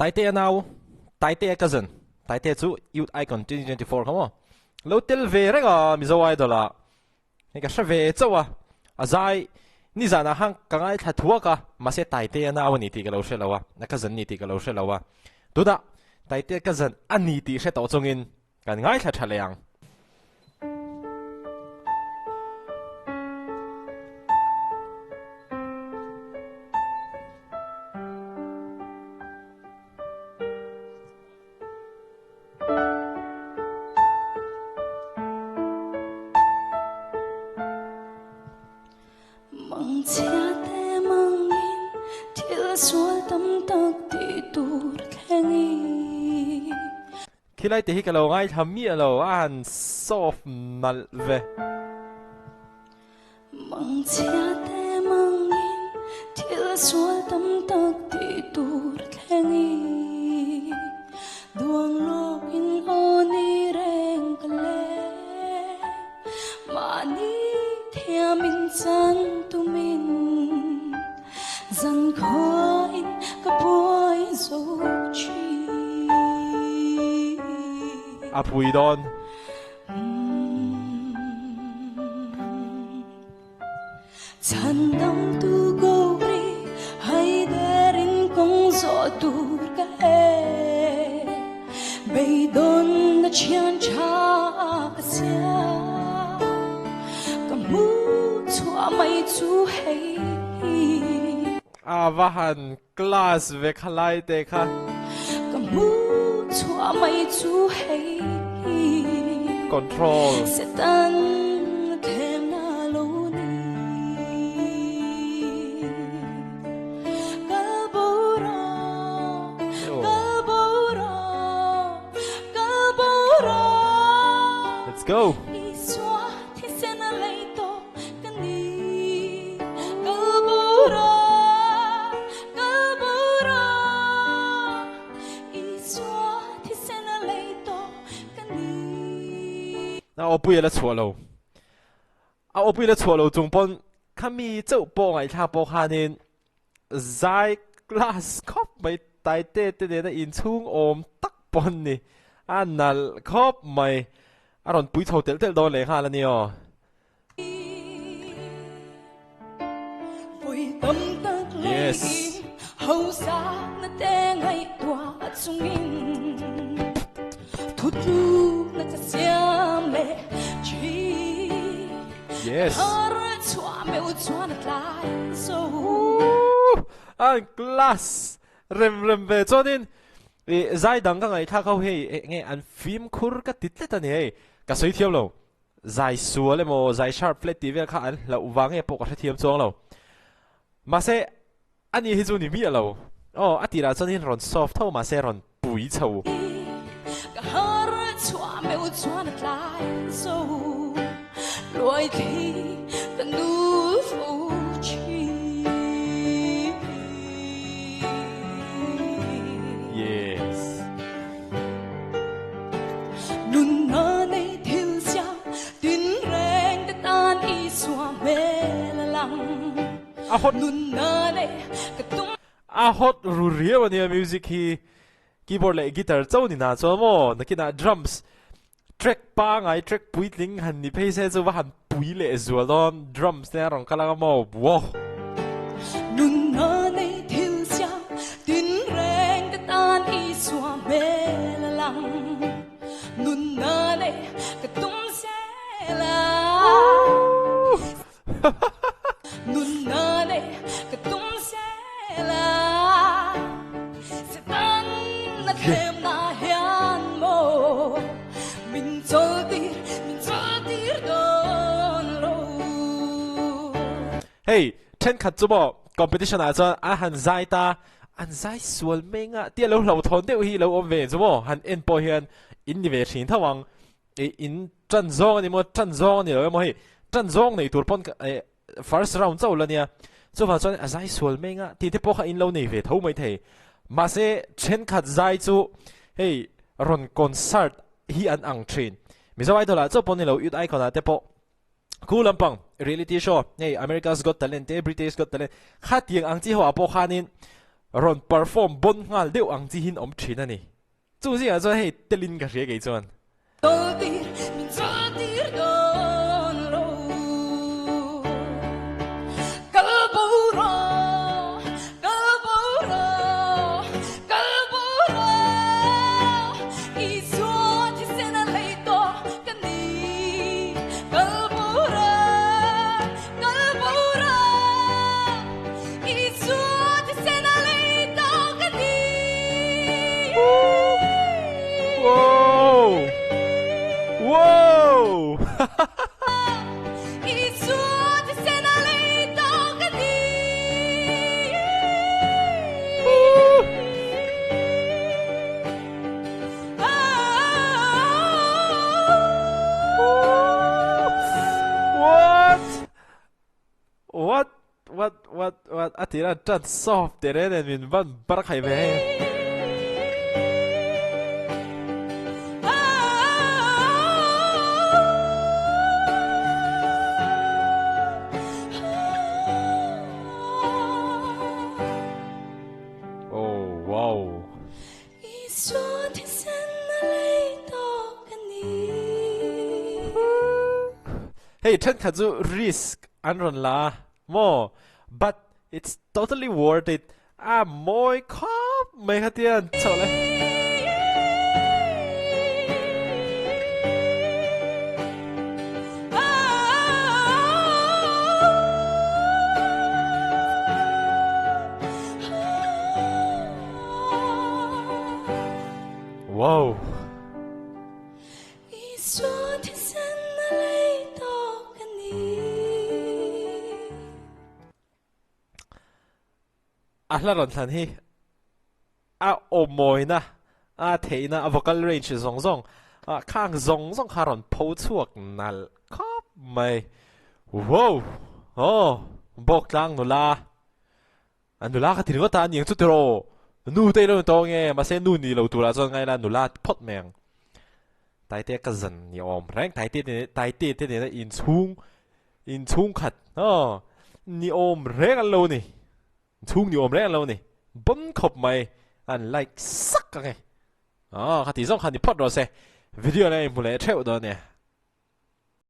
Taitea nau, Taitea cousin, Taitea chu Youth Icon 2024 kha maw? Lo tel ve reng a Mizo Idol ah. Hei ka hre ve chauh a, a zai nizanah khan ka ngaithla thuak a, mahse Taitea nau a ni tih ka lo hre lo a, a cousin a ni tih ka lo hre lo a. Tunah Taitea cousin a ni tih hre tawh chungin Kan ngaithla tha leh ang. Mangchhia te mangin thil sual tam tak tih tur thleng i. Khilai te hi ka lo ngaithla miah lo a han soft nalh ve. Mangchhia te mangin thil sual tam tak tih tur thleng i duang lawkin aw ni reng ka le mahni thiamin chan tumin Zan khuain ka buai zo thin. A pui dawn. Chhan dam tu Gauri hai derin kawng zawh tur ka he. Beidawn na thian tha ka siam. Ka hmu chhuah mai chu hei. A va han class ve kha lai te kha. Ka hmu chhuah mai chu hei. Control. Setan thlem na lo ni. Kal bo rawh, kal bo rawh, kal bo rawh. Let's go. Isua thisen a lei tawh. Ka ni kal bura, kal bura, Isua thisen a lei tawh ka ni. A awpui a la chhuah lo. A awpui la chhuah lo chung pawn khami chauh pawh ngaihthlak pawh khanin zai class khawp mai Taite te nena inchhung awm tak pawn ni. A nalh khawp mai. A rawn pui chho telh telh dawn leh nghal a ni aw. Yes. Yes. Ooh, an class rem rem ve chuanin i zai dang ka ngaihthlak ho hei enge an fimkhur ka ti tlat a ni hei ka sawi thiam lo. Zai sual emaw zai sharp flat tih vel kha an hlauh vang nge pawh ka hrethiam chuang lo. Mahse, ani hi chu ni miah lo. Aw, a tirah chuan in rawn soft tho mahse rawn pui chho. Ka har chhuah meuh chuan a tlai zo luai thli ka nu fo thin. Yes. Nunna nei thil siam tinreng te tan Isua hmel a lang. A hot. Nunna nei ka tum. A hot ru riau ania music hi keyboard leh guitar chauh ni na chuan maw nakinah drums track pangai track puitling han ni phei se chu va han pui leh zual dawn drums te a rawn kal anga maw wow. Nunna nei thil siam tinreng te tan Isua hmel a lang. Nunna nei ka tum zel a. Nunna nei ka tum zel a. Satan a thlem na hian maw min chawltir, min chawltir dawn lo. Hei, thenkhat chu maw competition ah chuan a han zai ta, an zai sual meng a tia lo hlauhthawn deuh hi lo awm ve chu maw han en pawh hian in ni ve thin tho ang. Ih in tan zawng a ni maw tan zawng a ni lo emaw hei tan zawng nei tur pawn eh first round chauh la nia chuvang chuan a zai sual meng a tih te pawh kha in lo nei ve tho mai thei mahse thenkhat zai chu hei rawn concert hi an ang thin Mizo Idol ah chauh pawh ni lo Youth Icon ah te pawh khu lampang reality show hei America's Got Talent te British Got Talent khatiang ang chi ho ah pawh khanin. Rawn perform bon nghal deuh ang chi hin awm thin a ni. Chu zingah chuan hei telin ka hria kei chuan. Chawltir min chawltir dawn lo. Kal bo rawh, kal bo rawh, kal bo rawh. Isua thisen a lei tawh ka ni. Kal bo rawh, kal bo rawh. Isua thisen a lei tawh ka ni. Wow! Wow! Isua thisen a lei tawh ka ni. What? What? What what what a tih na tan soft teh reng nen min van bar khai ve hei. Oh wow. Hei thenkhat chu risk an rawn la a maw but it's totally worth it a mawi khawp mai kha tia an chhoh lai. Wow. A hla rawn thlan hi a aw mawina, a theihna, a vocal range zawng zawng khang zawng zawng kha rawn pho chhuak nalh khawp mai. Wow! Aw, Bawktlang nula. A nula ka ti ringawt a, aniang chu tiraw? Nu te ilo ni tawh nge? Mahse nu ni lo turah chuan ngaila nula ti phawt mai ang. Taitea ka zan ni awm reng, Taitea te Taitea te nena inchhung inchhung khat aw ni awm reng an lo ni, inchhung ni awm reng an lo ni, bon khawp mai an like sak ang e. Aw ka ti zawng kha ni phawt rawh se, video nen inhmu leh theuh dawn nia.